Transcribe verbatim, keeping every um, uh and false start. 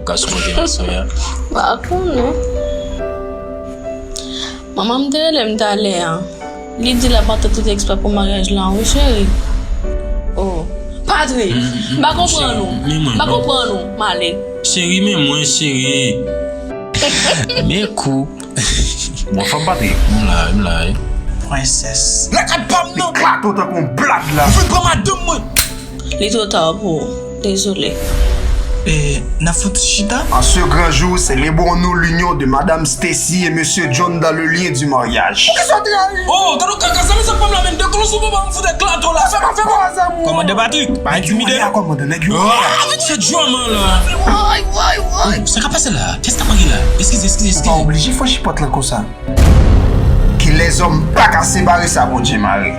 Gason mwen te answe a. Pa konnen. Manman m te rele m talè a. Li di l ap atè tout eksprè pou maryaj la, wi, cheri. Oh. Patrick, m pa konprann ou. M pa konprann ou, m ale. Cheri, men mwen, cheri. Men kou. Bon, fanm Patrick, m la, m la, wi. Prensès. Lakay pa m nan. Klato tankou yon blad la. Vin pran madanm mwen. Li twò ta pou ou. Dezole. E, n ap fè yon ti chita? En ce grand jour, célébrons-nous l'union de Madame Stacy et Monsieur John dans le lien du mariage. Oh, gade yon kaka, sa mezanmi, fanm la menm de klou sou papa m fout èk klato la. Fè pa, fè pa, zanmi. Kòmandan Patrick, pa entimide. Kòmandan, nèg yo. Ah, se drama la. Woy, woy, woy. Sa ka pase la? Kès ta mari la? Eskize, eskize, Pa eskize. oblije franchi pòt lan konsa. Ke lèzòm pa ka separe sa Bondye mare.